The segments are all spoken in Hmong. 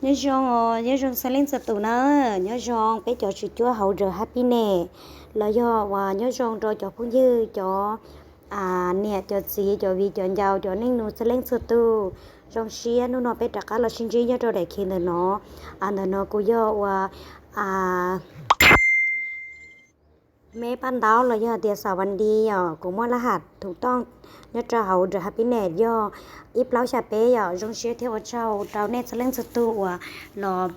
Nyob zoo os, nyob zoo txhua leej txhua tus na, nyob zoo peb cov tswv cuab hauv The Happiness, los yog uas nyob zoo rau cov phooj ywg, cov niam cov txiv, cov viv cov ncaus, cov neej nus txhua leej txhua tus. Zoo siab hnub no peb rov qab los sib ntsib nyob rau daim khi ntawm no. Ntawm no kuv yog uas me paj ntaub los yog tias xav vas di yom, kuv muaj laj ham thum tooj nyob rau hauv The Happiness yog ib plaub xya peb yom. Zoo siab thiab ua tsaug rau nej txhua leej txhua tus uas los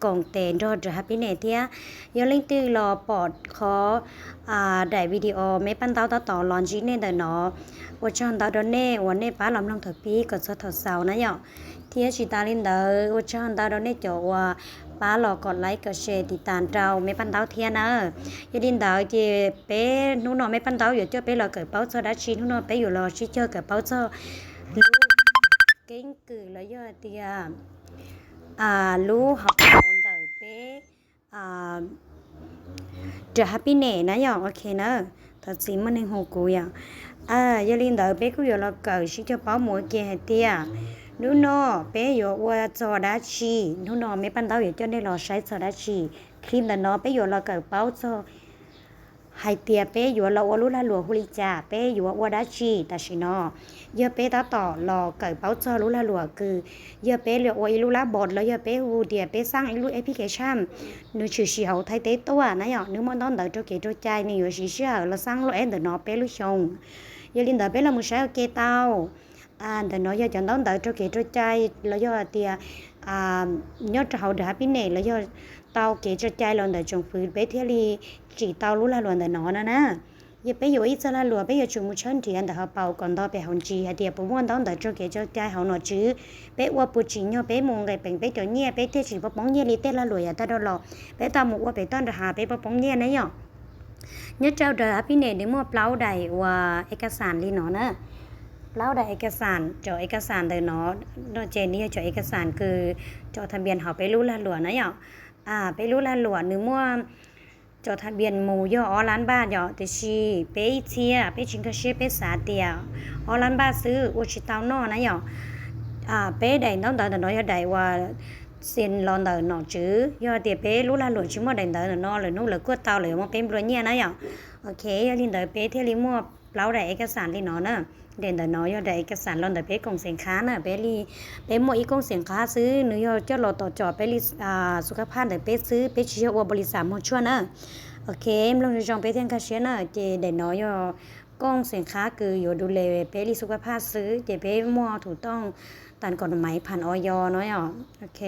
koom tes nrog The Happiness thiab. Yog leej twg los pom qhov daim video me paj ntaub tab tom los ntsib nej ntawm no, ua tsaug ntau rau nej uas nej pab los mloog thaum pib kom txog thaum xaus na yom. Thiab tsis tas li ntawd ua tsaug ntau rau nej cov uas pab los kom like kom share tiv tas rau me paj ntaub thiab na. Yog li ntawd ces peb hnub no me paj ntaub yuav coj peb los kawm paub txog dab tsi? Hnub no peb yuav los sib cog kawm paub txog lub keeb kwm los yog tias lub hauv paus ntawm peb The Happiness na yom. Ok na, thov txim muaj neeg hu kuv yom. Yog li ntawd peb kuj yuav los kawm sib cog paub mus ua ke hais tias hnub no peb yuav ua txog dab tsi, hnub no me paj ntaub yuav coj nej los saib txog dab tsi. Clip ntawm no peb yuav los kawm paub txog hais tias peb yuav los ua lub lag luam hu li cas, peb yuav ua dab tsi tam sim no. Yog peb tab tom los kawm paub txog lub lag luam kws yog peb los ua ib lub lab npam los yog peb hu tias peb xaj ib lub application, nws tshwm sim hauv Thaib teb tuaj na yom, nws muaj ntaub ntawv rau kev rau cai, nws yuav siv sij hawm los xaj lub app ntawm no peb lub xyoo. Yog li ntawd peb los mus saib ua ke tau. Ntawm no yog cov ntaub ntawv rau kev rau cai los yog tias nyob rau hauv The Happiness los yog tau kev rau cai los ntawm tsoom fwv peb thiaj li tsim tau lub lag luam ntawm no no na. Yog peb yuav ua ib txoj lag luam peb yuav tsum mus tshawb nrhiav ntawm hauv paus kom nto pem hauv ntsis hais tias puas muaj ntaub ntawv rau kev rau cai hauv nom tswv. Peb ua puas tsim nyog peb mus nqes peev peb cov nyiaj peb thiaj tsis poob poob nyiaj li tej lag luam yav tag dhau los. Peb tau mus ua pem toj nram hav peb poob poob nyiaj na yom. Nyob rau The Happiness nws muaj plaub daim uas ekasan li no na. Plaub daim ekasan, cov ekasan ntawm no ces nws yog cov ekasan kws cov tham npias hauv peb lub lag luam na yom. Peb lub lag luam nws muaj cov tham npias mus yog ob lab npaj yom, tiam sis peb ib txhia peb tsis nkag siab peb xav tias ob lab npaj xwb ua tsis tau noj na yom. Peb daim ntaub ntawv ntawm no yog daim uas xees los ntawm nom tswv, yog tias peb lub lag luam tsis muaj daim ntawv ntawm no lawm hnub lawv kuaj tau lawv yuav muab peb nplua nyiaj na yom. Ok, yog li ntawd peb thiaj li muaj plaub daim ekasan li no na. Daim ntawm no yog daim ekasan los ntawm peb koom xeem qhab na, peb li, peb muaj ib koom xeem qhab xwb, nws yog coj los tom com peb li xu kab phaj ntawm peb xwb, peb tsis yog ua npaum li xam muag tshuaj na. Ok, mloog zoo zoo peb thiaj nkag siab na, ces daim no yog koom xeem qhab kws yuav du le peb li xu kab phaj xwb, ces peb muaj thum tooj tas kom maiv pham o yo no yom. Ok,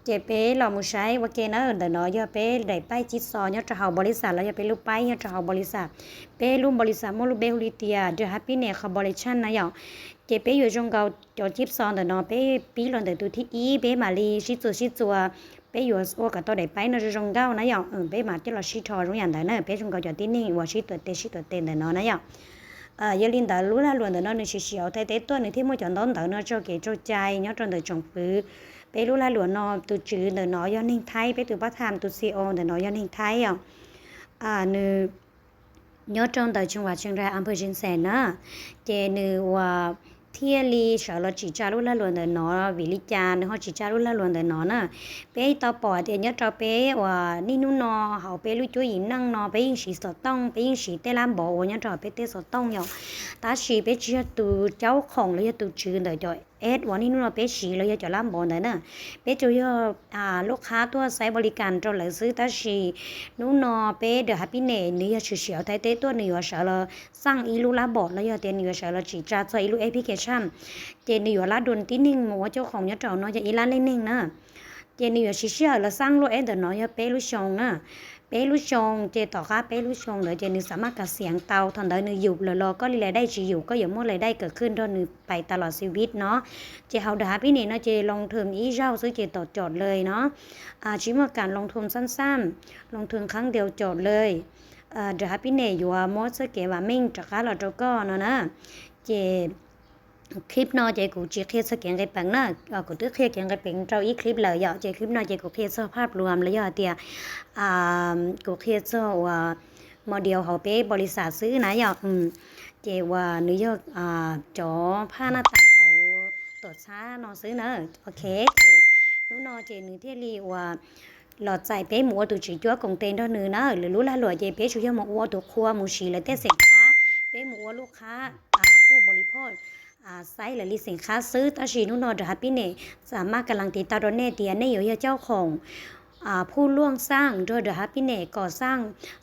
ces peb los mus saib ua ke na, ntawm no yog peb daim paib cib xos nyob rau hauv npaum li xam los yog peb lub paib nyob rau hauv npaum li xam. Peb lub npaum li xam muaj lub npe hu li tias The Happiness Corporation na yom. Ces peb yuav zoo nkaus cov cib xos ntawm no peb pib los ntawm tus thib ib peb mam li sib txuas sib txuas, peb yuav ua kom tau daim paib no zoo zoo nkauj na yom, peb mam coj los sib rho zoo yam ntawd na, peb zoo nkaus cov tib neeg uas sib tuam tes sib tuam tes ntawm no na yom. Yog li ntawd lub lag luam ntawm no nws tshwm sim hauv Thaib teb tuaj nws thiaj muaj cov ntaub ntawv no tso kev tso cai nyob rau ntawm tsoom fwv. Peb lub lag luam no tus tswv ntawm no yog neeg Thaib, peb tus pab tham tus C E O ntawm no yog neeg Thaib os. Nws nyob rau ntawm Cheem Vam Cheem Rai Amper Jensen na, ces nws uas thiaj li sawv los tsim tsa lub lag luam ntawm no. Vim li cas nws ho tsim tsa lub lag luam ntawm no na? Peb tau pom tias nyob rau peb uas niaj hnub no hauv peb lub cuab yim neej no peb yeej siv xov tooj, peb yeej siv tej lab npov uas nyob rau peb tej xov tooj yom. Tab sis peb tsis yog tus caub khoom los yog tus tswv ntawm cov app uas niaj hnub no peb siv los yog cov lab npov ntawd na. Peb tsuas yog lub qhab tuaj xaiv npaum li kas rau lawv xwb, tab sis hnub no peb The Happiness nws yog tshwm sim hauv Thaib teb tuaj, nws yuav sawv los xaj ib lub lab npov los yog tias nws yuav sawv los tsim tsa txog ib lub application, ces nws yuav lab dua tib neeg mus ua caub khoom nyob rau no yog ib lab leej neeg na. Ces nws yuav siv sij hawm los xaj lub app ntawm no yog peb lub xyoo na. Peb lub xyoo, ces tom qab peb lub xyoo ntawd ces nws xam maj kas xiav tau, thaum ntawd nws yum lawm los koj li lais dai tsis yum koj yuav muaj lais dai kawm khwj nrog nws pais tas los xwb vib no. Ces hauv The Happiness no ces loo thwm ib zaug xwb ces tom com lawm no. Tsis muaj kam loo thwm xab xab, loo thwm khaub ncaws com lawm. The Happiness yuav muab txoj kev vam meej rov qab los rau koj no na. Ces clip no ces kuv tsis qhia txog kev nqe peev na, kuv twb qhia kev nqe peev rau ib clip lawm yom, ces clip no ces kuv qhia txog phaj pluam los yog hais tias kuv qhia txog uas model hauv peb npaum li xam xwb na yom. Ces uas nws yog cov phaj naj tas hauv tuam txhab no xwb na. Ok, ces Hnub no ces nws thiaj li uas los txais peb mus ua tus tswv cuab koom tes nrog nws na. Lwm lub lag luam ces peb tsuas yog mus ua tus qhua mus siv lawv tej xeem qhab, peb mus ua lub qhab phuj npaus li phoj, xaiv lawv li xeem qhab xwb. Tab sis hnub no Dawm Hav Pib Nim xam maj kas las tiv tau rau nej tias nej yuav yog cauj khoom phuj luaj xaj nrog Dawm Hav Pib Nim kom xaj,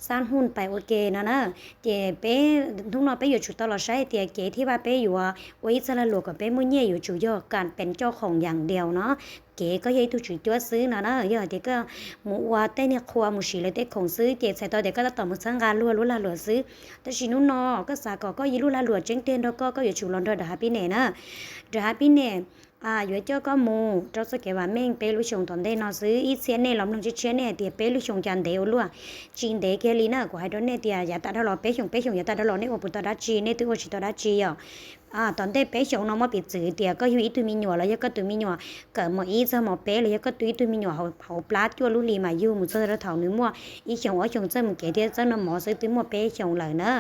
xaj hnub pais ua ke no na. Ces peb, hnub no peb yuav tsum tau los saib hais tias kev thiab vaj peb yuav ua ib txoj lag luam kom peb muaj nyiaj yuav tsum yog kam peev cauj khoom yam diaus no. Kev koj yog ib tug tswv cuab xwb no na, yog hais tias koj mus ua tej niag qhua mus siv lawv tej khoom xwb ces txhais tau tias koj tab tom mus txhawb nqa luag lub lag luam xwb. Tab sis hnub no koj xav kom koj ib lub lag luam tseeb tiag nrog koj, koj yuav tsum los nrog Dawm Hav Pib Nim na. Dawm Hav Pib Nim yuav coj koj mus rau txoj kev vam meej peb lub xyoo tom ntej no xwb. Ib txhia nej los mloog tshiab tshiab nej hais tias peb lub xyoo cas ntev ua luaj, tsis ntev kiag li na. Kuv hais rau nej tias yav tas dhau los peb xyoos, peb xyoos yav tas dhau los nej ua puas tau dab tsi, nej twb ua tsis tau dab tsi yom. Tom ntej peb xyoos no muab piv txwv tias koj yug ib tug me nyuam los yog koj tus me nyuam kawm mos ib txog mos peb los yog koj tus ib tug me nyuam hauv plab cuaj lub hlis mas yug mus txog rau thaum nws muaj ib xyoos ob xyoos txawj mus kev thiab txawj noj mov xwb twb muaj peb xyoos lawm na.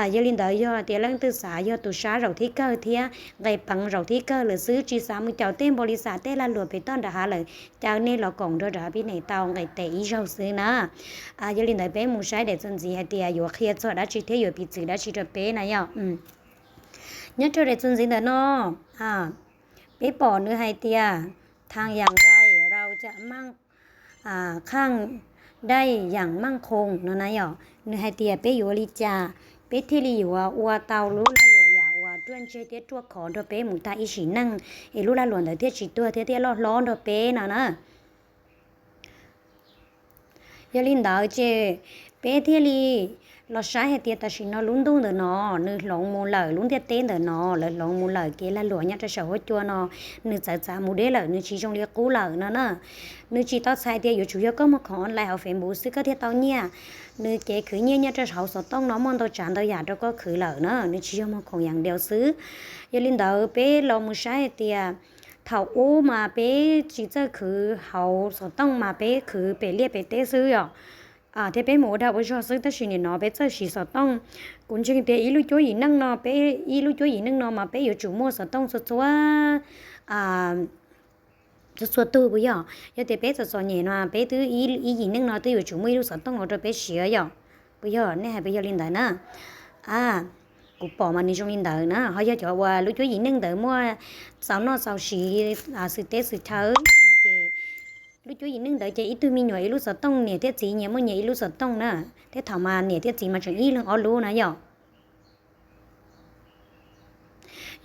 Yog li ntawd yog tias leej twg xav yog tus sab zaum thib kawg thiab nqe peev zaum thib kawg lawm xwb, tsis xav mus caum tej npaus lis xas tej lag luam pem toj nram hav lawm, caw nej los koom nrog Dawm Hav Pib Nim tau nqe tes ib zaug xwb na. Yog li ntawd peb mus saib daim txuas ntxiv hais tias yuav qhia txog dab tsi thiab yuav piv txwv dab tsi rau peb na yom. Nyob rau daim txuas ntxiv ntawm no, peb pom nws hais tias ทำอย่างไรเราจะมั่ง ข้างได้อย่างมั่นคง no na yom. Nws hais tias peb yuav ua li cas peb thiaj li yuav ua tau lub lag luam yam uas ruaj ntseg thiab ruaj khov nrog peb mus tag ib sim neej es lub lag luam ntawd thiaj tsis tuag thiab thiaj loj hlob nrog peb no na. Yog li ntawd ces peb thiaj li los saib hais tias tam sim no lub ntuj ntawm no nws hloov mus lawm, lub ntiaj teb ntawm no lawv hloov mus lawm, kev lag luam nyob rau saum huab cua no nws txawv txav mus deb lawm, nws tsis zoo li qub lawm no na. Nws tsis tau txhais tias yuav tsum yog koj muag khoom online hauv Facebook xwb koj thiaj tau nyiaj. Nws kev khwv nyiaj nyob rau hauv xov tooj no muaj ntau tsav ntau yam rau koj khwv lawm na, nws tsis yog muag khoom yam diaus xwb. Yog li ntawd peb los mus saib hais tias thaum ub mas peb tsis txawj khwv hauv xov tooj mas peb khwv pem liaj pem teb xwb yom. Thiab peb mus ua dag ua zog xwb, tab sis nim no peb txawj siv xov tooj. Kuv ntseeg tias ib lub cuab yim neej no peb, ib lub cuab yim neej no mas peb yuav tsum muaj xov tooj txhua txhua txhua txhua tug puas yog? Yog tias peb txom txom nyem no peb twb ib yim neej no twb yuav tsum muaj ib lub xov tooj los rau peb siv yom. Puas yog? Nej hais puas yog li ntawd na? Kuv pom mas nws zoo li ntawd na. Ho yog cov uas lub cuab yim neej ntawd muaj txaus noj txaus siv xwm teb xwm chaw no ces lub cuab yim neej ntawd ces ib tug me nyuam ib lub xov tooj, niam thiab txiv nyias muaj nyias ib lub xov tooj na. Thiab thaum mas niam thiab txiv mas tseem ib leeg ob lub na yom.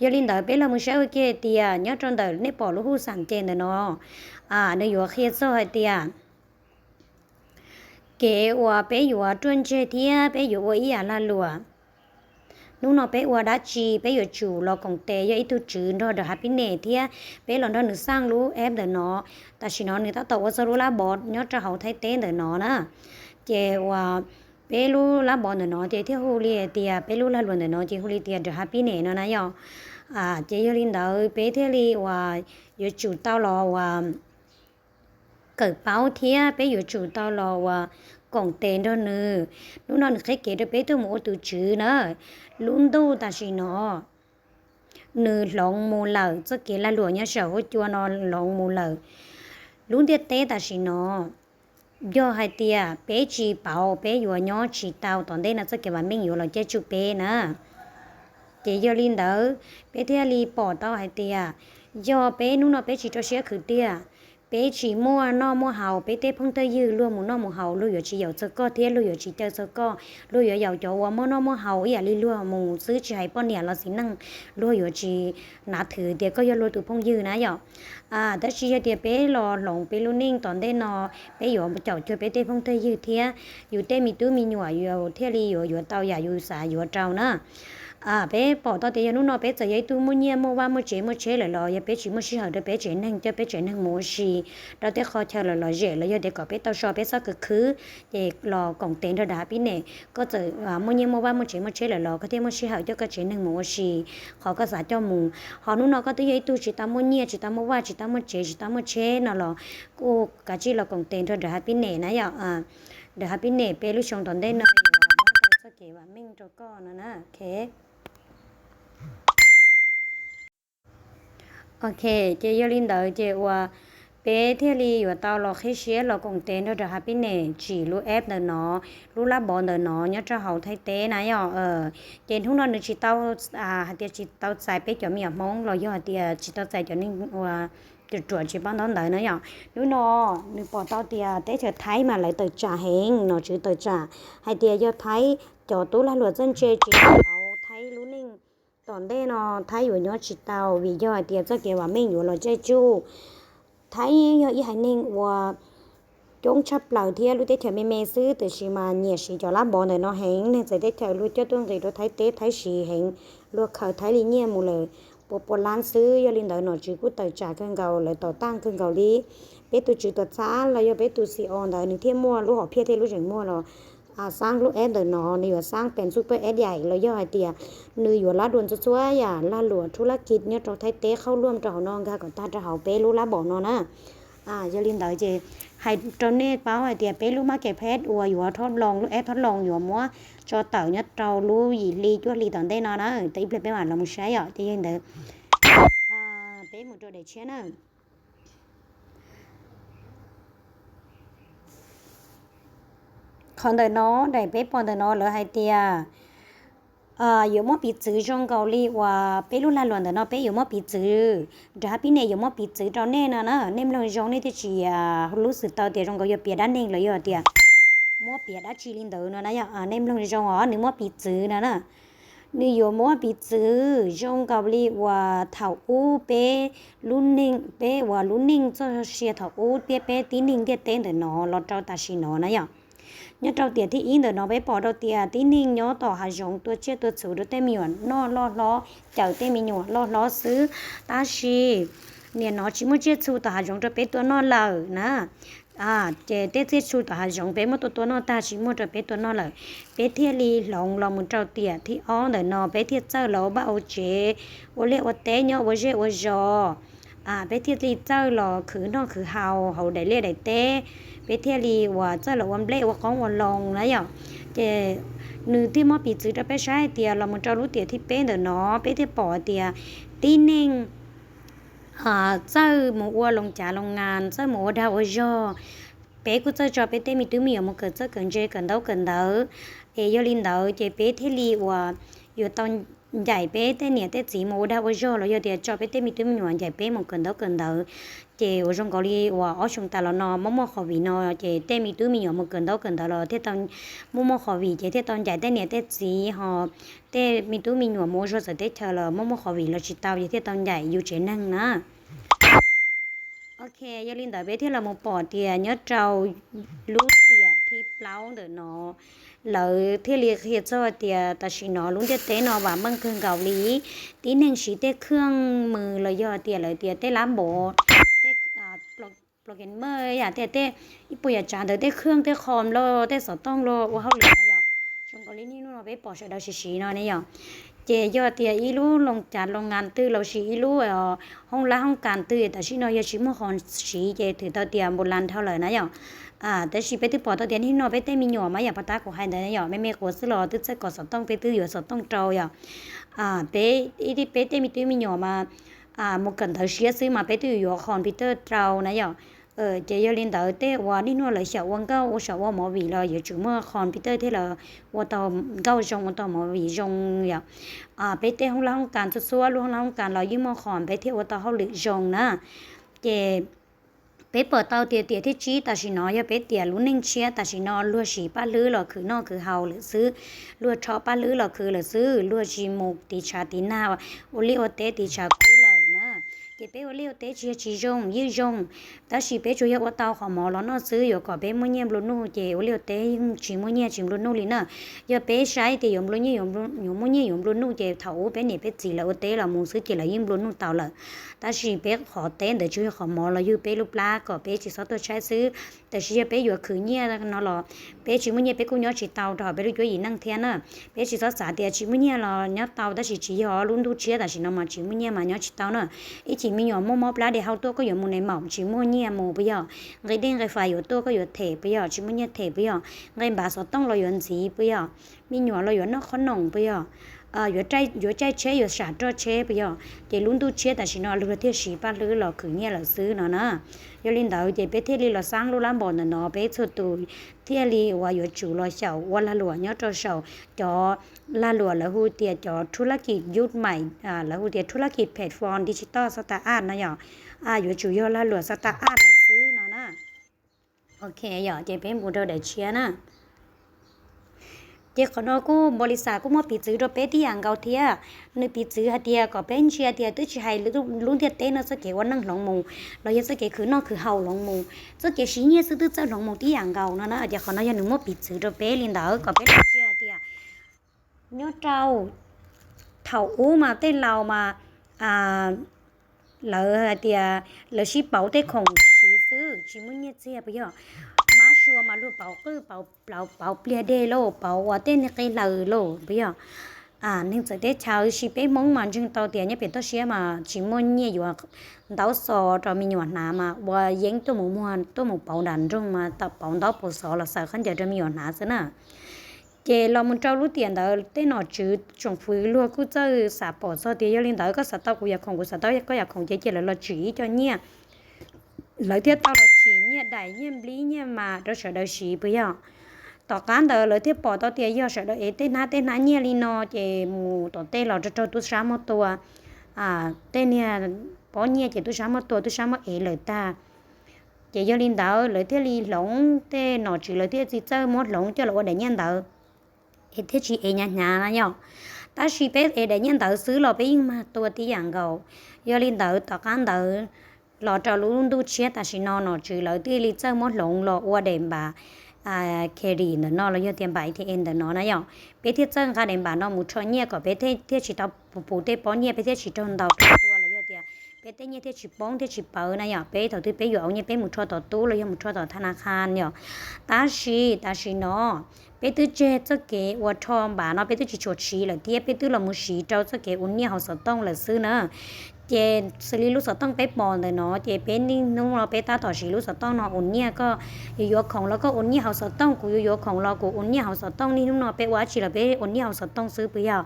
Yog li ntawd peb los mus saib ua ke tias nyob rau ntawm nej pom lub hu xam ces ntawm no, nws yuav qhia txog hais tias kev uas peb yuav ruaj ntseg thiab peb yuav ua ib yam lag luam. Hnub no peb ua dab tsi peb yuav tsum los koom tes, yog ib tug tswv nrog Dawm Hav Pib Nim thiab peb los nrog nws xaj lub app ntawm no. Tam sim no nws tab tom ua txog lub lab npov nyob rau hauv Thaib teb ntawm no na. Ces uas peb lub lab npov ntawm no ces thiaj hu li tias, peb lub lag luam ntawm no ces hu li tias Dawm Hav Pib Nim no na yom. Ces yog li ntawd peb thiaj li uas yuav tsum tau los uas kawm paub thiab peb yuav tsum tau los uas koom tes nrog nws. Hnub no nws qhib kev rau peb tuaj mus ua tus tswv na. Lub ntuj tam sim no nws hloov mus lawm, txoj kev lag luam nyob saum huab cua no hloov mus lawm. Lub ntiaj teb tam sim no yog hais tias peb tsis pauv peb yuav nyob tsis tau, tom ntej no txoj kev vam meej yuav los caij tsuj peb na. Ces yog li ntawd peb thiaj li pom tau hais tias yog peb hnub no peb tsis rau siab khwv tiag, peb tsis muaj noj muaj haus, peb tej phooj tej ywg luag mus noj mus haus luag yuav tsis yaum txog koj thiab luag yuav tsis caw txog koj. Luag yuav yaum cov uas muaj noj muaj haus ib yam li luag mus xwb, tsis hais poj niam los txiv neej, luag yuav tsis nav thwm tias koj yog luag tus phooj ywg na yom. Tab sis yog tias peb los hloov peb lub neej tom ntej no, peb yuav caum cuag peb tej phooj tej ywg thiab yus tej me tub me nyuam yus thiaj li yuav yuav tau yam yus xav yuav rau na. Peb pom tau tias yog hnub no peb txawm yog ib tug muaj nyiaj muaj vaj muaj tsev muaj tsheb lawm los yog peb tsis muaj sij hawm rau peb tsev neeg, coj peb tsev neeg mus ua si rau tej qhov chaw lawm los zem los yog tias kom peb tau so peb txoj kev khwv, ces los koom tes nrog Dawm Hav Pib Nim. Koj txawm muaj nyiaj muaj vaj muaj tsev muaj tsheb lawm los koj thiaj muaj sij hawm coj koj tsev neeg mus ua si qhov koj xav coj mus. Ho hnub no koj twb yog ib tug tsis tau muaj nyiaj, tsis tau muaj vaj, tsis tau muaj tsev, tsis tau muaj tsheb no los kuj kav tsij los koom tes nrog Dawm Hav Pib Nim na yom. Dawm Hav Pib Nim peb lub xyoo tom ntej no yuav muab tau txoj kev vam meej rau koj no na. Ok, ces yog li ntawd ces uas peb thiaj li yuav tau los qhib siab los koom tes nrog rau Happiness tsim lub app ntawm no, lub lab npov ntawm no nyob rau hauv Thaib teb na yom. Ces hnub no nws tsis tau hais tias tsis tau txais peb cov me nyuam Hmoob los yog hais tias tsis tau txais cov neeg uas ruam ruam tsis paub ntaub ntawv na yom. Hnub no nws pom tau tias teb chaws Thaib mas lawv tawm tsam heev, nom tswv tawm tsam hais tias yog Thaib cov tub lag luam txawj ntse tsis tau Thaib lub neej tom ntej no Thaib yuav nyob tsis tau vim yog hais tias txoj kev vam meej yuav los caij tsuj. Thaib yog ib haiv neeg uas coob tshaj plaws thiab lub teb chaws me me xwb, tiam sis mas nyiam siv cov lab npov ntawm no heev. Neeg txawv teb chaws luag coj tuaj nqis rau Thaib teb, Thaib siv heev, luag khaws Thaib li nyiaj mus lawm puas puas lab xwb. Yog li ntawd nom tswv kuj tawm tsam kawg nkaus, lawv tom taj kawg nkaus li. Peb tus tswv tuam txhab los yog peb tus C E O ntawd nws thiaj muaj lub hom phiaj thiab lub zeem muag los xab lub app ntawm no. Nws yuav xab pem xub peb app yaim los yog hais tias nws yuav lab dua txhua txhua yam lag luam thub lab kiv nyob rau Thaib teb qhauj luam rau hauv no nkag kom tag rau hauv peb lub lab npov no na. Yog li ntawd ces hais rau nej paub hais tias peb lub marketplace uas yuav thob loo, lub app thob loo yuav muab tso tawm nyob rau lub yim hli cuaj hli tom ntej no na, tau ib pliag peb mam los mus saib yom. Ces yog li ntawd peb mus rau daim tshiab na. Qhov ntawm no, daim peb pom ntawm no lawv hais tias yuav muab piv txwv zoo nkaus li uas peb lub lag luam ntawm no peb yuav muab piv txwv, nrog Happiness yuav muab piv txwv rau nej no na. Nej mloog zoo nej thiaj tsis lub xwm tau tias zoo nkaus yog piav dab neeg los yog tias muab piav dab tsi li ntawd no na yom. Nej mloog zoo os, nws muab piv txwv no na. Nws yuav muab piv txwv zoo nkaus li uas thaum ub peb lub neej, peb uas lub neej txoj sia thaum ub thiab peb tib neeg ntiaj teb ntawm no los rau tam sim no na yom. Nyob rau tiam thib ib ntawm no peb pom rau tias tib neeg nyob tom hav zoov tua tsiaj tua txhu rau tej me nyuam noj loj hlob, cawm tej me nyuam loj hlob xwb. Tab sis nim no tsis muaj tsiaj txhu tom hav zoov rau peb tua noj lawm na. Ces tej tsiaj txhu tom hav zoov peb muab tua tua noj tag tsis muaj rau peb tua noj lawm. Peb thiaj li hloov los mus rau tiam thib ob ntawm no peb thiaj txawj los ua vaj ua tsev, ua liaj ua teb nyob ua zej ua zos. Peb thiaj li txawj los khwv noj khwv haus hauv daim liaj daim teb, peb thiaj li uas txawj los ua nplej ua qoob ua loo na yom. Ces nws thiaj muab piv txwv rau peb saib hais tias los mus rau lub tiam thib peb ntawm no peb thiaj pom hais tias tib neeg txawj mus ua loos cav loos nas, txawj mus ua dag ua zog. Peb kuj txawj tso peb tej me tub me nyuam mus kawm txawj kawm ntse kawm ntaub kawm ntawv. Es yog li ntawd ces peb thiaj li uas yuav tau ncaim peb tej niam tej txiv mus ua dag ua zog los yog tias tso peb tej me tub me nyuam ncaim peb mus kawm ntaub kawm ntawv. Ces uas zoo nkaus li uas ob xyoo tas los no muaj muaj qhov vim no ces tej me tub me nyuam mus kawm ntaub kawm ntawv los thiaj tau, muaj muaj qhov vim ces thiaj tau ncaim tej niam tej txiv, ho tej me tub me nyuam mus ua zog txawv teb chaws los muaj muaj qhov vim los tsis tau ces thiaj tau ncaim yus tsev neeg na. Ok, yog li ntawd peb thiaj los mus pom tias nyob rau lub tiam thib plaub ntawm no lawv thiaj li qhia txog tias tam sim no lub ntiaj teb no vam meej kawg nkaus li, tib neeg siv tej khwj mws los yog tias lawv tias tej lab npov, tej plogemer yam tej, tej ib puas yam tsav ntawd, tej khwj tej qhom los tej xov tooj los ua hauj lwm na yom. Zoo nkaus li niaj hnub no peb pom sawv daws siv siv no ne yom. Ces yog tias ib lub loos cav loos nas twg los sis ib lub hoob lab hoob kas twg tam sim no yog tsis muaj qhov siv ces thwm tau tias npus las dhau lawm na yom. Tab sis peb twb pom tau tias niaj hnub no peb tej me nyuam mas yam pas tab kuv hais ntawd yom, me me quav xwb los twb txawj kov xov tooj, peb twb yuav xov tooj rau yom. Peb, peb tej me tub me nyuam mas mus kawm ntawv siab xwb mas peb twb yuav computer rau na yom. Ces yog li ntawd tej uas niaj hnub lawv xyaum ua nkauj ua saum ua movie los yuav tsum muaj computer thiaj los ua tau nkauj zoo ua tau movie zoo yom. Peb tej hoob lab hoob kas txhua txhua lub hoob lab hoob kas los yeej muaj qhov peb thiaj ua tau hauj lwm zoo na. Ces peb pom tau tias tiam thib tsib tam sim no yog peb tiam lub neej tshiab tam sim no luag siv paj hlwb los khwv noj khwv haus lawm xwb, luag rho paj hlwb los khwv lawm xwb, luag tsis mus tiv tshav tiv nag ua liaj ua teb tiv tshav kub lawm na. Ces peb ua liaj ua teb tsis yog tsis zoo, yeej zoo, tab sis peb tsuas yog ua tau qhov mov los noj xwb, yuav kom peb muaj nyiaj nplua nuj ces ua liaj ua teb yeej tsis muaj nyiaj tsis nplua nuj li na. Yog peb saib tias yuav nplua nyiaj, yuav muaj nyiaj yuav nplua nuj ces thaum ub peb niam peb txiv lawv ua teb los mus xwb ces lawv yeej nplua nuj tau lawm. Tab sis peb qhov teb ntawd tsuas yog qhov mov los yug peb lub plab kom peb tsis txhob tuag tshaib xwb. Tab sis yog peb yuav khwv nyiaj no los peb tsis muaj nyiaj peb kuj nyob tsis tau rau hauv peb lub cuab yim neej thiab na. Peb tsis txhob xav tias tsis muaj nyiaj los nyob tau, tab sis tsis yog lub ntuj tshiab tam sim no mas tsis muaj nyiaj mas nyob tsis tau na. Ib chim me nyuam muaj mob plab dej hau tuaj koj yuav mus nais maum tsis muaj nyiaj mus puas yog? Nqe dej nqe fais yuav tuaj koj yuav them puas yog? Tsis muaj nyiaj them puas yog? Nqe npav xov tooj los yuav ntxiv puas yog? Me nyuam los yuav noj qhob noom puas yog? yuav caij tsheb, yuav sam roj tsheb puas yog, ces lub ntuj tshiab tam sim no luag thiaj siv paj hlwb los khwv nyiaj lawm xwb no na. Yog li ntawd ces peb thiaj li los xaab lub lab npom ntawm no, peb txhua tus thiaj li uas yuav tsum los xyaum ua lag luam nyob rau saum cov lag luam lawv hu tias cov thub lab kis yub maim, lawv hu tias thub lab kis platform digital startup no yom. Yuav tsum yog lag luam startup lawm xwb no na. Ok yom, ces peb mus rau daim tshiab na. Ces qhov no kuj npau li xas kuj muab piv txwv rau peb tib yam nkaus thiab. Nws piv txwv hais tias kom peb ntsia tias twb tsis hais lub ntiaj teb no txoj kev ua neej hloov mus los yog txoj kev khwv noj khwv haus hloov mus, txoj kev siv nyiaj xwb twb txawj hloov mus tib yam nkaus no na. Ces qhov no yog nws muab piv txwv rau peb li ntawd kom peb ntsia hais tias nyob rau thaum ub mas tej laus mas lawv hais tias lawv sib pauv tej khoom siv xwb tsis muaj nyiaj txiag puas yog. Mab sua mas luag pauv qwj, pauv pliag dej lauj, pauv uas tej niag qe hlaws lauj puas yog. Neeg txawv teb chaws, sis peb Hmoob mas ntseeg tau tias nyob pem toj siab mas tsis muaj nyiaj yuav ntaub xov rau me nyuam hnav mas ua yeeb tuaj mus muag tuaj mus pauv nram nroog mas tau pauv ntaub pauv xov los xaws khaub ncaws rau me nyuam hnav xwb na. Ces los mus rau lub tiam ntawd tej nom tswv tsoom fwv luag kuj txawj xav pom txog tias yog li ntawd koj xav tau kuv yam khoom, kuv xav tau koj yam khoom, ces cia lawv los tsim ib co nyiaj. Lawv thiaj tau los tsim nyiaj daim nyiaj nplib nyiaj mas rau sawv daws siv puas yog. Tom qab ntawd lawv thiaj pom tau tias yog sawv daws ev tej hnab tej hnab nyiaj li no ces mus tom tej los raug raug tub sab muab tua. Tej niag pob nyiaj ces tub sab muab tua, tub sab muab ev lawm tag. Ces yog li ntawd lawv thiaj li hloov, tej nom tswv lawv thiaj tsis txawj muab hloov coj los ua daim nyiaj ntawd, es thiaj tsis ev hnyav hnyav na yom. Tab sis peb ev daim nyiaj ntawd xwb los peb yeej mag tua tib yam nkaus. Yog li ntawd tom qab ntawd los rau lub ntuj tshiab tam sim no nom tswv lawv thiaj li txawj muab hloov los ua daim npam credit ntawm no los yog tias npam A T M ntawm no na yom. Peb thiaj txawj nqa daim npam no mus rho nyiaj kom peb thiaj tsis tau puv tej pob nyiaj, peb thiaj tsis raug ntaus tua los yog tias peb tej nyiaj thiaj tsis poob thiaj tsis pawv na yom. Peb thaum twg peb yuav ua nyiaj peb mus rho tom tub los yog mus rho tom tha na kha yom. Tab sis tam sim no peb twb tseg txoj kev uas rho npam no, peb twb tsis tshua siv lawm thiab, peb twb los mus siv rau txoj kev ua nyiaj hauv xov tooj lawm xwb na. Ces xws li lub xov tooj peb pom ntawm no ces peb niaj hnub no peb tab tom siv lub xov tooj no ua nyiaj, koj yuav yuav khoom los koj ua nyiaj hauv xov tooj, kuv yuav yuav khoom los kuv ua nyiaj hauv xov tooj, niaj hnub no peb ua dab tsi los peb ua nyiaj hauv xov tooj xwb puas yog.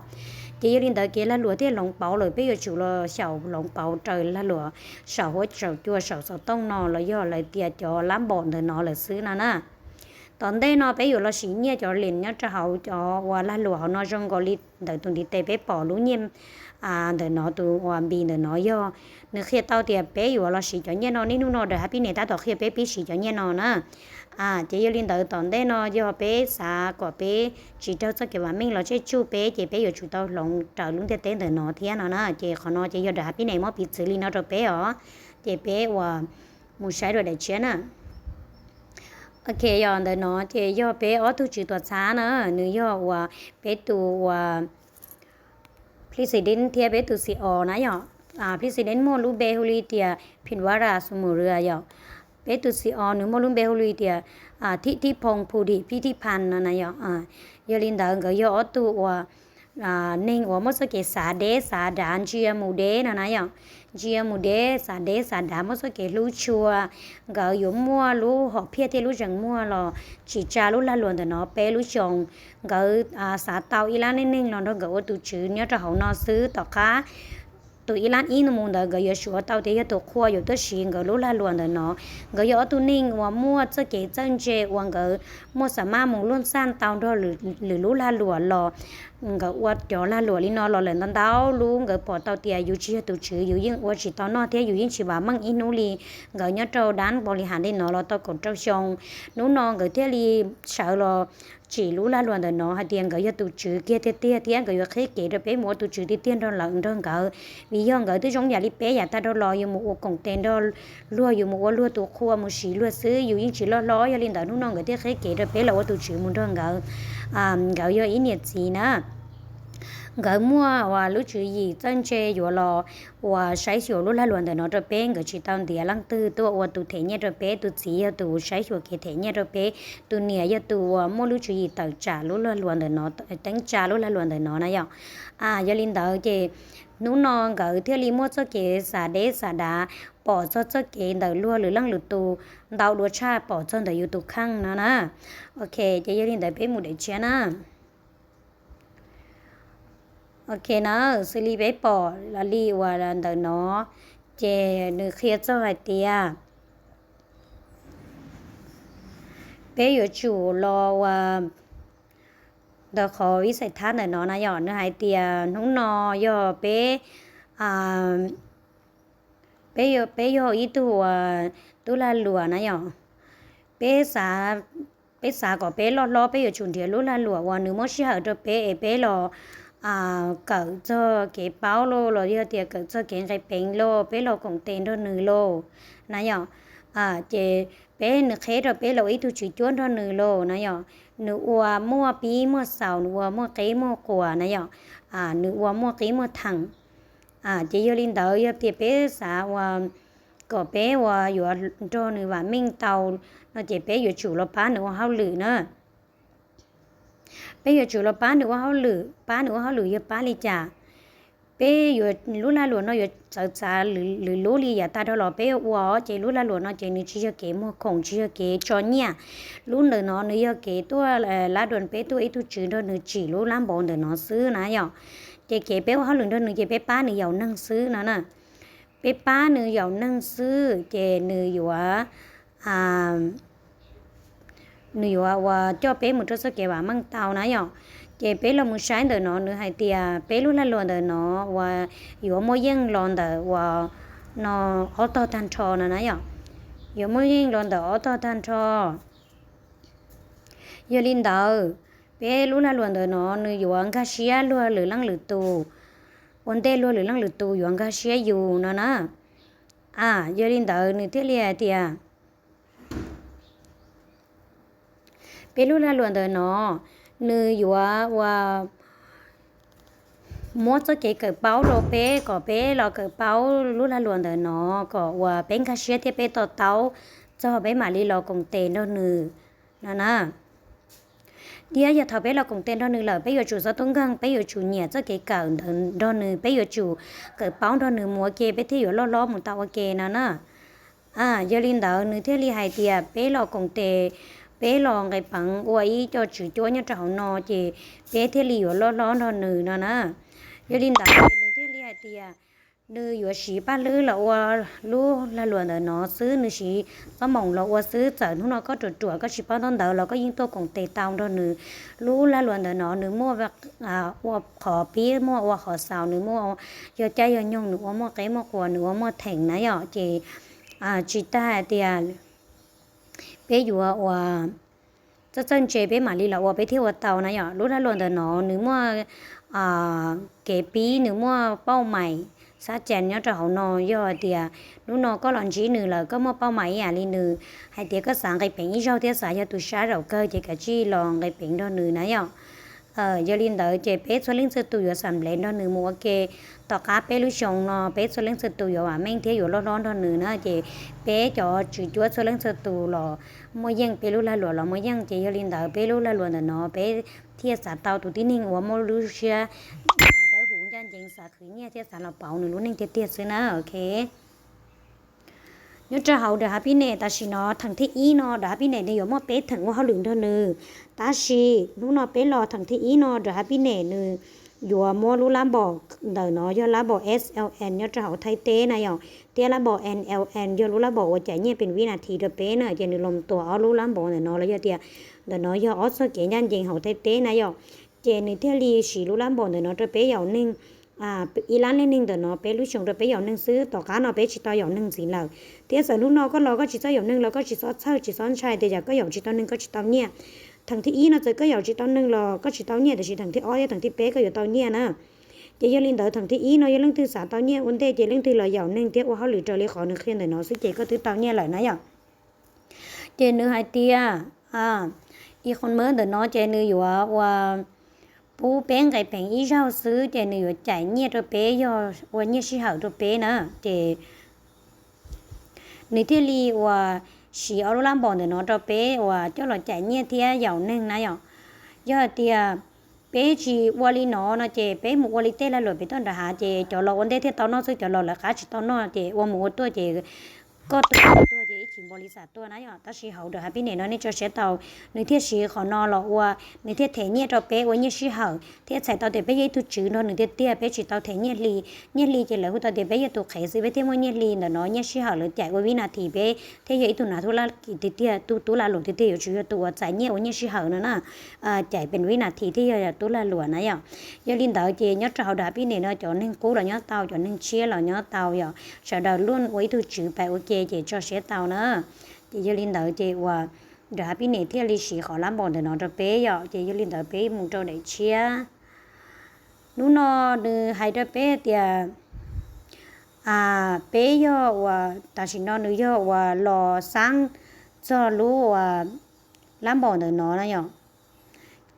Ces yog li ntawd kev lag luam thiaj hloov pauv lawm, peb yuav tsum los xyaum hloov pauv raws lag luam saum huab saum cua saum xov tooj no los yog lawv tias cov lab npom ntawm no lawm xwb no na. Tom ntej no peb yuav los siv nyiaj cov link nyob rau hauv cov uas lag luam hauv no zoo nkaus li ntawm tus ntiv tes peb pom lub nyiaj ntawm no, tus uas npis ntawm no yog nws qhia tau tias peb yuav los siv cov nyiaj no, niaj hnub no daim Happy Net tab tom qhia peb pib siv cov nyiaj no na. Ces yog li ntawd tom ntej no yog peb xav kom peb tsis raug txoj kev vam meej los tseb tsuj peb ces peb yuav tsum tau hloov raws lub ntiaj teb ntawm no thiab no na. Ces qhov no ces yog daim Happy Net muab piv txwv li no rau peb os. Ces peb uas mus saib dua daim tshiab na. Ok, yog ntawm no ces yog peb ob tug tswv tuam txhab na, nws yog uas peb tus uas president thiab peb tus C E O na yom. President muaj lub npe hu li tias Phimwara Sumurua yom. Peb tus C E O nws muaj lub npe hu li tias Thib Thib Phooj Phu Dim Phib Thib Phan no na yom. Yog li ntawd nkawd yog ob tug uas neeg uas muaj txoj kev xav deb xav dav ntsia mus deb no na yom. Ntsia mus deb xav deb xav dav muaj txoj kev hlub tshua. Nkawd yuav muaj lub hom phiaj thiab lub zeem muag los tsis tsa lub lag luam ntawm no peb lub xyoo. Nkawd xav tau ib lab neej neeg los nrog nkawd ua tus tswv nyob rau hauv no xwb. Tom qab tus ib lab ib no mus ntawd nkawd yuav suav tau tias yog tus qhua yuav tuaj siv nkawd lub lag luam ntawm no. Nkawd yog ob tug neeg uas muaj txoj kev txawj ntse uas nkawd muaj xam maj mus luag xaj tau nrog lwm lub lag luam los nkawd ua cov lag luam li no los lawm ntau ntau lub. Nkawd pom tau tias yus tsis yog tus tswv yus yeej ua tsis tau noj thiab yus yeej tsis vam meej ib hnub li. Nkawd nyob rau dab npaus li hav li no los tau kaum rau xyoo. Hnub no nkawd thiaj li sawv los tsim lub lag luam ntawm no hais tias nkawd yog tus tswv kiag tiag tiag thiab nkawd yuav qhib kev rau peb mus ua tus tswv tiag tiag nrog lawv nrog nkawd. Vim yog nkawd twb zoo yam li peb yam tag dhau los, yus mus ua koom tes nrog luag, yus mus ua luag tus qhua mus siv luag xwb, yus yeej tsis loj hlob. Yog li ntawd hnub no nkawd thiaj qhib kev rau peb los ua tus tswv mus nrog nkawd. Nkawd yog ib niam txiv na. Nkawd muaj uas lub tswv yim txawj ntse yuav los uas saib xyuas lub lag luam ntawm no rau peb. Nkawd tsis tau ntiav leej twg tuaj ua tus them nyiaj rau peb, tus txiv yog tus saib xyuas kev them nyiaj rau peb, tus niam yog tus uas muaj lub tswv yim tawm tsam lub lag luam ntawm no, teeb tsa lub lag luam ntawm no na yom. Yog li ntawd ces hnub no nkawd thiaj li muaj txoj kev xav deb xav dav, pom txog txoj kev ntawm luag lwm leej lwm tus ntau dua tshaj pom txog ntawm yus tus kheej no na. Ok, ces yog li ntawd peb mus daim tshiab na. Ok na, xws li peb pom li uas ntawm no, ces nws qhia txog hais tias peb yuav tsum los uas ntawm qhov ib xais thab ntawm no na yom, nws hais tias hnub no yog peb, peb, peb yog ib tug uas tub lag luam na yom, peb xav, peb xav kom peb loj hlob peb yuav tsum nrhiav lub lag luam uas nws muab sij hawm rau peb es peb los kawm txog kev paub lauj, los yog tias kawm txog kev nqis peev lauj, peb los koom tes nrog nws lauj na yom. Ces peb, nws qheb rau peb los ib tug tswv cuab nrog nws lauj na yom. Nws ua muaj pib muaj xaus, nws ua muaj qib muaj quas na yom, nws ua muaj qib muaj theem. Ces yog li ntawd yog tias peb xav uas kom peb uas yuav nrog nws vam meej tau no ces peb yuav tsum los pab nws ua hauj lwm na. Peb yuav tsum los pab nws ua hauj lwm, pab nws ua hauj lwm yog pab li cas? Peb yuav, lub lag luam no yuav txawv txav lwm lub li yav tag dhau los peb ua, ces lub lag luam no ces nws tsis yog kev muag khoom, tsis yog kev tso nyiaj. Lub ntawm no nws yog kev tuaj lab duas, peb tuaj ib tug tswv nrog nws tsim lub lab npaum ntawm no xwb na yom. Ces kev peb ua hauj lwm nrog nws ces peb pab nws yaum neeg xwb no na. Peb pab nws yaum neeg xwb ces nws yuav, nws yuav uas coj peb mus rau txoj kev vam meej tau na yom. Ces peb los mus saib ntawm no nws hais tias peb lub lag luam ntawm no uas yuav muaj yeej los ntawm uas no ob tog tag nrho no na yom. Yuav muaj yeej los ntawm ob tog tag nrho. Yog li ntawd, peb lub lag luam ntawm no nws yuav nkag siab luag lwm leej lwm tus, ua ntej luag lwm leej lwm tus yuav nkag siab yus no na. Yog li ntawd nws thiaj li hais tias peb lub lag luam ntawm no nws yuav uas muab txoj kev kawm paub rau peb kom peb los kawm paub lub lag luam ntawm no kom uas peb nkag siab thiab peb to taub txog peb mam li los koom tes nrog nws no na. Thiab yog thaum peb los koom tes nrog nws lawm peb yuav tsum txhob tub nkeeg, peb yuav tsum nyiam txoj kev kawm ntawd nrog nws, peb yuav tsum kawm paub nrog nws mus ua ke peb thiaj yuav loj hlob mus tau ua ke no na. Yog li ntawd nws thiaj li hais tias peb los koom tes, peb los nqis peev ua ib co tswv cuab nyob rau hauv no ces peb thiaj li yuav loj hlob nrog nws no na. Yog li ntawd nws thiaj li hais tias nws yuav siv paj hlwb los ua lub lag luam ntawm no xwb, nws siv txoj moom los ua xwb. Txawm hnub no koj ruam ruam koj tsis paub ntaub ntawv los koj yeej tuaj koom tes tau nrog nws. Lub lag luam ntawm no nws muaj ua qhov pib, muaj ua qhov xaus, nws muaj yog caij yog nyoog, nws ua muaj qeb muaj quas, nws ua muaj theem na yom. Ces tsis tas hais tias peb yuav ua txawj txawj ntse peb mam li los ua peb thiaj ua tau na yom. Lub lag luam ntawm no nws muaj kev pib, nws muaj pauj mais xab cas nyob rau hauv no. Yog hais tias hnub no koj los ntsib nws lawm koj muaj pauj mais ib yam li nws, hais tias koj xav nqis peev ib zaug thiab xav yog tus sab zaum kawg ces kav tsij los nqis peev nrog nws na yom. Yog li ntawd ces peb txhua leej txhua tus yuav xam nplev nrog nws mus ua ke. Tom qab peb lub xyoo no peb txhua leej txhua tus yuav vam meej thiab yuav loj hlob nrog nws na. Ces peb cov tswv cuab txhua leej txhua tus los muaj yeej, peb lub lag luam los muaj yeej. Ces yog li ntawd peb lub lag luam ntawm no peb thiaj xav tau tus tib neeg uas muaj lub siab dawb huv ncaj ncees, xav khwv nyiaj thiab xav los pauv nws lub neej tiag tiag xwb na. Ok. Nyob rau hauv The Happiness tam sim no theem thib ib no The Happiness nws yuav muaj peb theem ua hauj lwm nrog nws. Tab sis hnub no peb los theem thib ib no The Happiness nws yuav muab lub lab npaum ntawm no yog lab npaum S L N nyob rau hauv Thaib teb na yom, thiab lab npaum N L N yog lub lab npaum uas cais nyiaj pes vib nas this rau peb na. Ces nws los tuam ob lub lab npaum ntawm no los yog tias ntawm no yog ob txoj kev ncaj ncees hauv Thaib teb na yom. Ces nws thiaj li siv lub lab npaum ntawm no rau peb yaum neeg. Ib lab leej neeg ntawm no peb lub xyoo rau peb yaum neeg xwb, tom qab no peb tsis tau yaum neeg ntxiv lawm. Thiab txawm hnub no koj los koj tsis txawj yaum neeg los koj tsis txhob txhawj, tsis txhob ntshai tias yog koj yaum tsis tau neeg koj tsis tau nyiaj. Theem thib ib no txawm koj yaum tsis tau neeg los koj tsis tau nyiaj, tiam sis theem thib ob thiab theem thib peb koj yuav tau nyiaj na. Ces yog li ntawd theem thib ib no yog leej twg xav tau nyiaj ua ntej ces leej twg los yaum neeg thiab ua hauj lwm raws li qhov nws qhia ntawm no xwb ces koj twb tau nyiaj lawm na yom. Ces nws hais tias ib qho mab ntawm no ces nws yuav ua pub peb nqis peev ib zaug xwb ces nws yuav cais nyiaj rau peb, yog ua nyiaj sij hawm rau peb na. Ces nws thiaj li uas siv ob lub lab npaum ntawm no rau peb uas coj los cais nyiaj thiab yaum neeg na yom. Yog hais tias peb tsis ua li no no ces peb mus ua li tej lag luam pem toj nram hav ces cov los ua ntej thiaj tau noj xwb, cov los lawv qab tsis tau noj ces ua mus ua tuaj ces koj tuag tuag ces ib chim npau Lisa tuaj na yom. Tab sis hauv The Happiness no nej tso siab tau, nws thiaj siv qhov no los ua, nws thiaj them nyiaj rau peb ua nyiaj sij hawm thiab txhais tau tias peb yog ib tug tswv nrog nws tiag tiag, peb tsis tau them nyiaj hli. Nyiaj hli ces lawv hu tau tias peb yog tus qhev xwb, peb thiaj muaj nyiaj hli ntawm no. Nyiaj sij hawm lawv cais ua vib nas this, peb thiaj yog ib tug nav tub lag kis tiag tiag, tus tub lag luam tiag tiag yuav tsum yog tus uas txais nyiaj ua nyiaj sij hawm no na. Cais pes vib nas this thiaj yog tub lag luam na yom. Yog li ntawd ces nyob rau hauv The Happiness no cov neeg qub los nyob tau, cov neeg tshiab los nyob tau yom, sawv daws luaj ua ib tug tswv pais ua ke ces tso siab tau na. Ces yog li ntawd ces uas The Happiness thiaj li siv qhov lab npaum ntawm no rau peb yom. Ces yog li ntawd peb mus rau daim tshiab. Hnub no nws hais rau peb tias peb yog uas tam sim no nws yog uas los xaab txog lub uas lab npaum ntawm no na yom.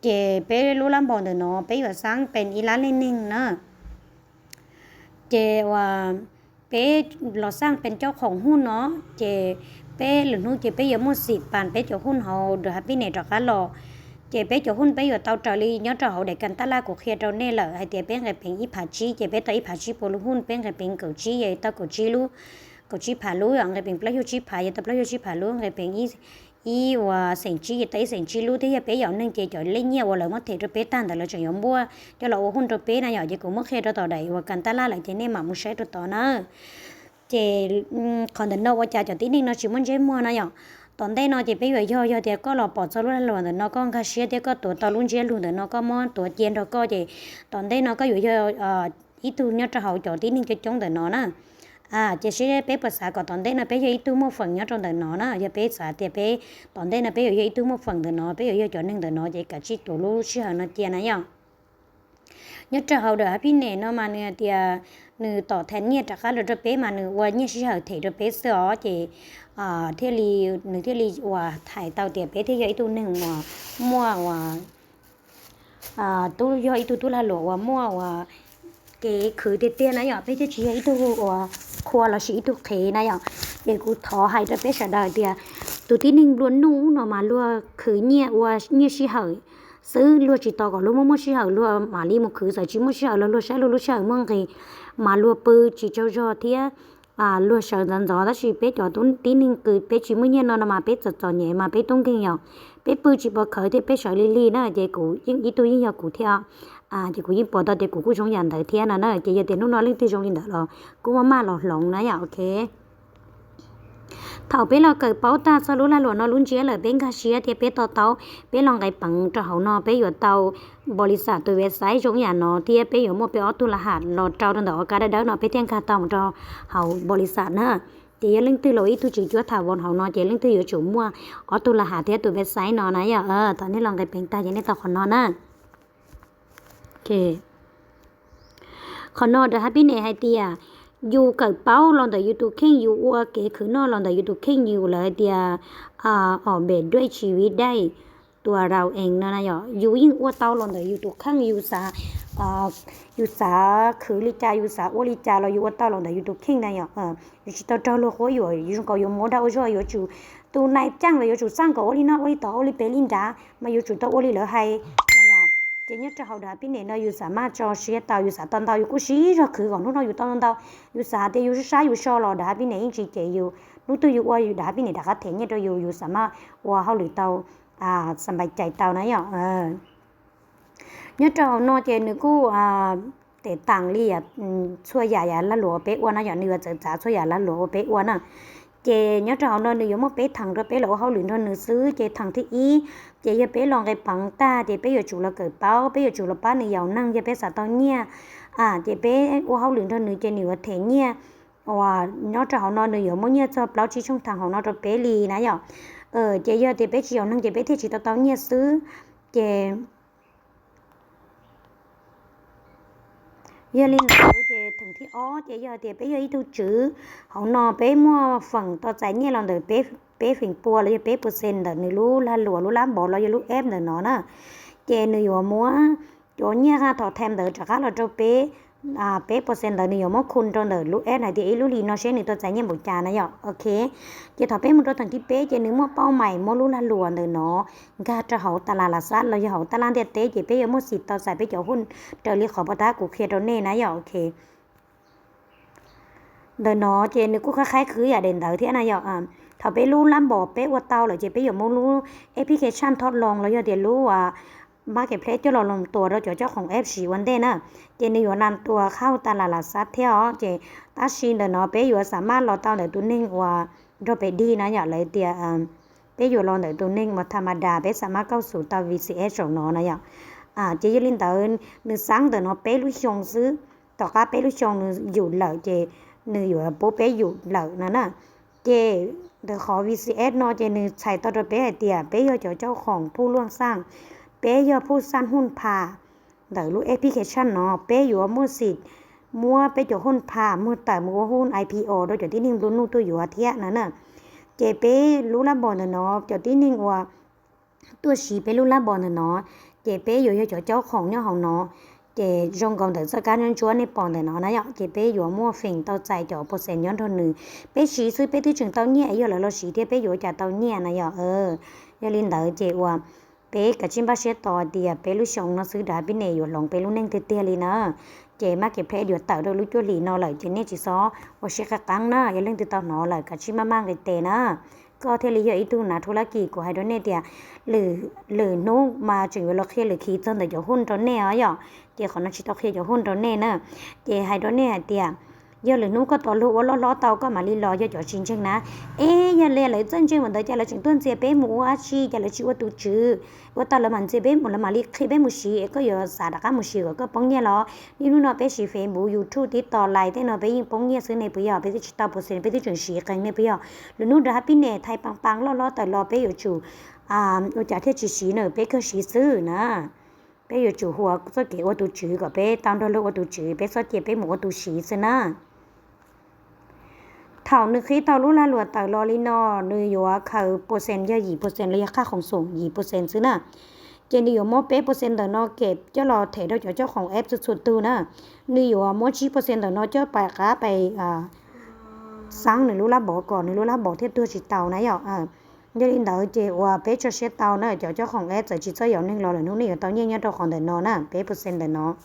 Ces peb lub lab npaum ntawm no peb yuav xaab pes ib lab leej neeg na. Ces uas peb los xaab pes coj khoom huj no, ces peb lwm hnub ces peb yuav muaj xim pas peb cov huj hauv The Happiness rov qab los. Ces peb cov huj peb yuav tau raws li nyob rau hauv daim kas taj laj kuv qhia rau nej lawm hais tias peb nqe peev ib phav tsib, ces peb tau ib phav tsib puas lub huj peb nqe peev kaum tsib, yog tau kaum tsib lub, kaum tsib phav lub yom, nqe peev plaub caug tsib phav, yog tau plaub caug tsib phav lub nqe peev ib, ib uas xeem tsib, yog tau ib xeem tsib lub. Thiab yog peb yaum neeg ces cov lej nyiaj uas lawv muab them rau peb tag ntawd lawv tseem yuav npuaj coj los ua huj rau peb na yom. Ces kuv muab qhia rau tom daim uas kas taj laj lawm ces nej mam mus saib rau tod na. Ces qhov ntawm no ua cas cov tib neeg no tsis muaj ntsej muag na yom. Tom ntej no ces peb yuav yog, yog tias koj los pom txog lub lag luam ntawm no koj nkag siab thiab koj tuav tau lub ntsiab lus ntawm no koj muab tuav cia nrog koj ces tom ntej no koj yuav yog ib tug nyob rau hauv cov tib neeg coob coob ntawm no na. Ces seb peb puas xav kom tom ntej no peb yog ib tug muaj feem nyob rau ntawm no na. Yog peb xav tias peb tom ntej no peb yuav yog ib tug muaj feem ntawm no, peb yuav yog cov neeg ntawm no ces kav tsij tuav lub sij hawm no cia na yom. Nyob rau hauv The Happiness no mas nws hais tias nws tom them nyiaj rov qab los rau peb mas nws ua nyiaj sij hawm them rau peb xwb os. Ces thiaj li, nws thiaj li uas hais tau tias peb thiaj yog ib tug neeg uas muaj uas tub, yog ib tug tub lag luam uas muaj uas kev khwv tiag tiag na yom, peb thiaj tsis yog ib tug uas qhua lossis ib tug qhev na yom. Ces kuv thov hais rau peb sawv daws tias tus tib neeg nplua nuj no mas luag khwv nyiaj ua nyiaj sij hawm xwb, luag tsis tos kom luag muaj muaj sij hawm luag mam li mus khwv, txawm tsis muaj sij hawm los luag saib luag lub sij hawm muaj nqis mas luag pw tsis tsaug zog thiab luag sawv ntxov ntxov. Tab sis peb cov tib neeg kws peb tsis muaj nyiaj no no mas peb txom txom nyem mas peb tub nkeeg yom, peb pw tsis pom khawv thiab peb sawv lig lig na. Ces kuv yeej ib tug yeej yog kuv thiab, ces kuv yeej pom tau tias kuv kuj zoo yam ntawd thiab no na. Ces yog tias hnub no leej twg zoo li ntawd los kuj maj maj los hloov na yom, ok. Thaum peb los kawm paub tag txog lub lag luam no lub ntsiab lawm peb nkag siab thiab peb to taub, peb los nqe peev rau hauv no peb yuav tau npaum li xam tus website zoo yam no thiab peb yuav muaj peb ob tug la ham los rau rau ntawm ob kab dawb dawb no peb thiaj nkag tau mus rau hauv npaum li xam na. Ces yog leej twg los ib tug tswv cuab tham vauv hauv no ces leej twg yuav tsum muaj ob tug la ham thiab tus website no na yom. Thaum nej los nqe peev tag ces nej tau qhov no na. Qhov no The Happiness hais tias yus kawm paub los ntawm yus tus kheej, yus ua kev khwv noj los ntawm yus tus kheej, yus lawv hais tias ออกแบบด้วยชีวิตได้ตัวเราเอง no na yom. Yus yeej ua tau los ntawm yus tus kheej, yus xav, yus xav khwv li cas, yus xav ua li cas los yus ua tau los ntawm yus tus kheej na yom. Yus tsis tau raug luag quab yuam, yus zoo nkaus yuav mus ua dag ua zog, yuav tsum, tus nais caaj los yuav tsum xaj kom ua li no ua li tod ua li pem li nrad mas yuav tsum tau ua li lawv hais na yom. Ces nyob rau hauv The Happiness no yus xav maj tso siab tau, yus xav tau ntau yus kuj siv zog khwv kom hnub no yus tau ntau. Yus xav tias yus sab sab yus so los The Happiness yeej tsis cem yus, hnub twg yus ua The Happiness rov qab them nyiaj rau yus, yus xav maj ua hauj lwm tau, xav npais cais tau na yom. Nyob rau hauv no ces nws kuj tes taam li txhua yam yam lag luam uas peb ua na yom, nws yuav txawv txav txhua yam lag luam uas peb ua na. Ces nyob rau hauv no nws yuav muaj peb theem rau peb los ua hauj lwm nrog nws xwb. Ces theem thib ib ces yog peb los nqe peev tag ces peb yuav tsum los kawm paub, peb yuav tsum los pab nws yaum neeg, yog peb xav tau nyiaj ces peb ua hauj lwm nrog nws ces nws yuav them nyiaj uas nyob rau hauv no nws yuav muaj nyiaj txog plaub tsib tshooj theem hauv no rau peb li na yom. Ces yog tias peb tsis yaum neeg ces peb thiaj tsis tau tau nyiaj xwb. Ces yog li ntawd ces theem thib ob ces yog tias peb yog ib tug tswv, hauv no peb muaj feem tau txais nyiaj los ntawm peb feem pua los yog peb percent ntawm nws lub lag luam lub lab npov los yog lub app ntawm no na. Ces nws yuav muab cov nyiaj thom them ntawd rov qab los rau peb, peb percent ntawd nws yuav muab khu rau ntawm lub app hais tias ib lub hlis no seb nws tau txais nyiaj npaum cas na yom. Ok, ces thaum peb mus rau theem thib peb ces nws muaj pauj mais muab lub lag luam ntawm no nkag rau hauv tas las lam xab los yog hauv taj laj ntiaj teb ces peb yuav muaj xim tau txais peb cov huj raws li qhov pov tab kuv qhia rau nej na yom. Ok, ntawm no ces nws kuj qhib qhib khwv yam daim ntawv thiab na yom. Thaum peb lub lab npom peb ua tau lawm ces peb yuav muab lub application thoj loo los yog tias lub marketplace coj los loo tua rau cov coj khoom app siv ua ntej na. Ces nws yuav naj tua qhau tas las las xab thiab os. Ces tab sis ntawm no peb yuav xa maj los tau ntawm tus neeg uas nrog pem dig na yom, lawv tias peb yuav los ntawm tus neeg uas tha ma das, peb xa maj kauj xus tau V C S saum no na yom. Ces yog li ntawd nws xab ntawm no peb lub xyoo xwb, tom qab peb lub xyoo nws yum lawm ces nws yuav pub peb yum lawm no na. Ces ntawm qhov V C S no ces nws txhais tau rau peb hais tias peb yog cov coj khoom phuj luaj xaj, peb yog phuj xaj huj pha ntawm lub application no, peb yuav muaj xim muab peb cov huj pha muag tawm mus ua huj I P O rau cov tib neeg nplua nuj tuaj yuav thiab no na. Ces peb lub lab npom ntawm no, cov tib neeg uas tuaj siv peb lub lab npom ntawm no, ces peb yuav yog cov coj khoom nyob hauv no. Ces zoo nkaus ntawm txoj kab ntsuab ntsuab nej pom ntawm no na yom, ces peb yuav muaj feem tau txais cov percent nyob nrog nws. Peb siv xwb peb twb tseem tau nyiaj es yog lawv los siv thiab peb yuav cas tau nyiaj na yom. Yog li ntawd ces uas peb kav tsij npaj siab tos tias peb lub xyoo no xwb rov pib ne yuav hloov peb lub neej tiag tiag li na. Ces marketplace yuav tawm rau lub cuaj hlis no lawm ces nej tsis txhob ua siab qab qeeb na. Yog leej twg tau hnov lawm kav tsij maj maj nqis tes na. Koj thiaj li yog ib tug nav thu lab kis. Kuv hais rau nej tias lwm hnub mas tseem yuav los qhia lwm khiv txog ntawm cov huj rau nej os yom. Ces qhov no tsis tau qhia cov huj rau nej na. Ces hais rau nej hais tias yog lwm hnub koj tos luag ua loj hlob tau koj mam li los yog cov tsis ntseeg na. Es yog li lawv txawj ntseeg mas ntawd cas lawv tseem tuaj ntxias peb mus ua dab tsi, cas lawv tsis ua tus tswv? Ua tau lawv mam ntxias peb mus, lawv mam li qhia peb mus siv es koj yuav xav rov qab mus siv kom koj poob nyiaj los? Niaj hnub no peb siv Facebook, YouTube, TikTok, Line tej no peb yeej poob nyiaj xwb ne puas yog? Peb twb tsis tau percent, peb twb tseem siv qees ne puas yog? Lwm hnub rov hais pib ne thais pam pam loj hlob tawm los peb yuav tsum ua cas thiaj tsis siv na, peb kawg siv xwb na. Peb yuav tsum ua txoj kev ua tus tswv kom peb tau nrog luag ua tus tswv, peb txhob cia peb mus ua tus siv xwb na. Thaum nws qhib tau lub lag luam tawm los li no, nws yuav khaws percent yog yim percent los yog qhab khoom xoom yim percent xwb na. Ces nws yuav muab peb percent ntawm no kem coj los them rau cov coj khoom app txhua txhua tug na. Nws yuav muab tsib percent ntawm no coj pais qab pais xab nws lub lab npom kom nws lub lab npom thiaj tuag tsis tau na yom. Yog li ntawd ces uas peb tso siab tau na, cov coj khoom app txawm tsis txawj yuav neeg los lwm hnub nej yuav tau nyiaj nyob rau qhov ntawm no na, peb percent ntawm no.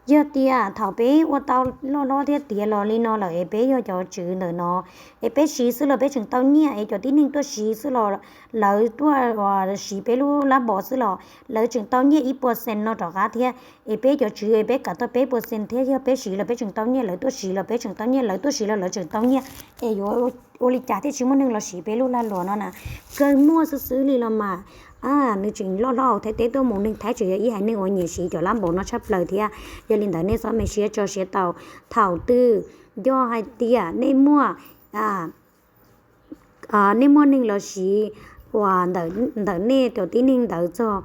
Yog tias thaum peb ua tau loj hlob thiab tiav los li no lawm es peb yog cov tswv ntawm no, es peb siv xwb los peb tseem tau nyiaj, es cov tib neeg tuaj siv xwb los lawv tuaj siv peb lub lab npom xwb los lawv tseem tau nyiaj ib percent no rov qab thiab. Es peb cov tswv es peb kav tau peb percent thiab, yog peb siv los peb tseem tau nyiaj, lawv tuaj siv los peb tseem tau nyiaj, lawv tuaj siv los lawv tseem tau nyiaj. Es yuav ua li cas thiaj tsis muaj neeg los siv peb lub lag luam no na? Kawg muaj xwb xwb li los mas. Nws tseem loj hlob hauv Thaib teb tuaj mus, neeg Thaib tseem yog ib haiv neeg uas nyiam siv cov lab npom no tshaj plaws thiab. Yog li ntawd nej txhob me siab tso siab tau. Thaum twg yog hais tias nej muaj nej muaj neeg los siv uas ntawm nej cov tib neeg ntawd txog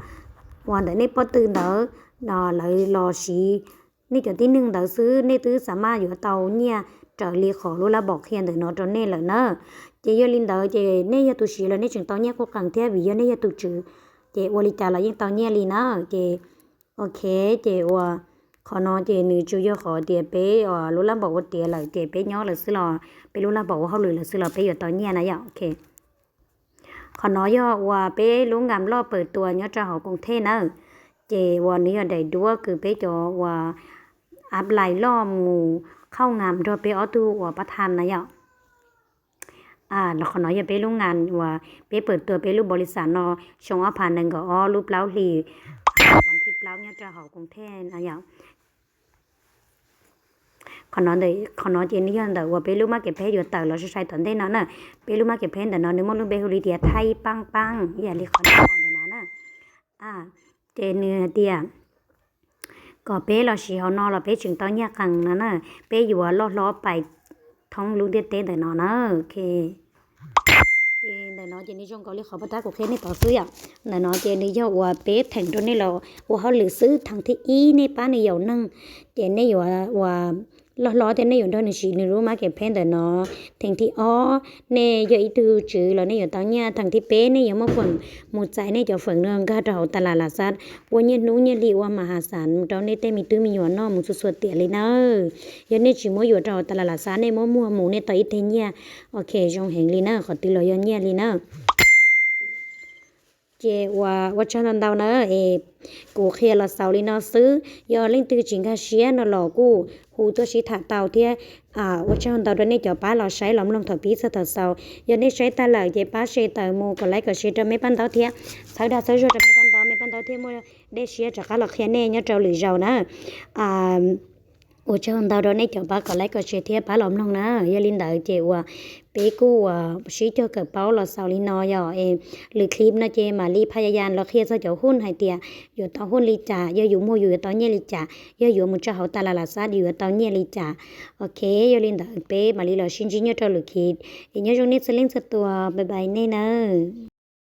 uas ntawm nej pob tw ntawd, lawv los siv nej cov tib neeg ntawd xwb, nej twb xa maj yuav tau nyiaj raws li qhov lub lab npom qhia ntawm no rau nej lawm na. Ces yog li ntawd ces nej yog tus siv los nej tseem tau nyiaj qub qees thiab, vim yog nej yog tus tswv, ces ua li cas los yeej tau nyiaj li na. Ces ok, ces uas qhov no ces nws tsuas yog qhov tias peb lub lab npom ua tiav lawm ces peb nyob lawm xwb los, peb lub lab npom ua hauj lwm lawm xwb los peb yuav tau nyiaj na yom. Ok, qhov no yog uas peb lub ngam loj pawm tua nyob rau hauv koom thej na. Ces uas nws yog daim duab kws peb cov uas apply loj mus khauj ngam nrog peb ob tug uas pab tham na yom. Qhov no yog peb lub ngam uas peb pawm tua peb lub npaum li xam no xyoo ob phav nees nkaum ob lub plaub hlis, vas thib plaub nyob rau hauv koom thej na yom. Qhov no ces nws yog ntawm uas peb lub marketplace yuav tawm los sai sai tom ntej no na. Peb lub marketplace ntawm no nws muaj lub npe hu li tias Thaib Paab Paab, ib yam li qhov nej pom ntawm no na. Ces nws hais tias kom peb los siv hauv no los peb tseem tau nyiaj qees no na. Peb yuav loj hlob pais thoob lub ntiaj teb ntawm no na. Ok, ces ntawm no ces nws zoo nkaus li qhov paj tab kuv qhia nej tod xwb yom. Ntawm no ces nws yog uas peb theem rau nej los ua hauj lwm xwb. Theem thib ib nej pab nws yaum neeg, ces nej yuav uas loj hlob thiab nej yuav nrog nws siv nws lub marketplace ntawm no. Theem thib ob nej yog ib tug tswv los nej yuav tau nyiaj. Theem thib peb nej yuav muaj feem mus txais nej cov feem no nkag rau hauv tas las las xav ua nyiaj hnub nyiaj hli ua mas has xas mus rau nej tej me tub me nyuam noj mus txhua txhua tiam li na. Yog nej tsis muab yuav rau hauv tas las las xav, nej muab muag mus nej tau ib teg nyiaj. Ok, zoo heev li na, qhov twg los yog nyiaj li na. Ces ua, ua tsaug ntau ntau na, es kuv qhia los xaus li no xwb. Yog leej twg tsis nkag siab no los kuj hu tuaj sib tham tau thiab. Ua tsaug ntau rau nej cov pab los saib los mloog thaum pib txog thaum xaus. Yog nej saib tag lawm ces pab share tawm mus, kom like kom share rau me Paj Ntaub thiab. Txhawb dag txhawb zog rau me Paj Ntaub, me Paj Ntaub thiaj muaj dej siab rov qab los qhia nej nyob rau lwm zaus na. Ua tsaug ntau rau nej cov pab kom like kom share thiab pab los mloog na. Yog li ntawd ces uas peb kuj uas sib cog kawm paub los xaus li no yog es lwm clip no ces mam li phaj ya ya los qhia txog cov huj hais tias yuav tau huj li cas, yog yus muag yus yuav tau nyiaj li cas, yog yuav mus tso hauv tas las las xab yuav tau nyiaj li cas. Ok, yog li ntawd peb mam li los sib ntsib nyob rau lwm clip. Es nyob zoo nej txhua leej txhua tus, bye bye nej nawb.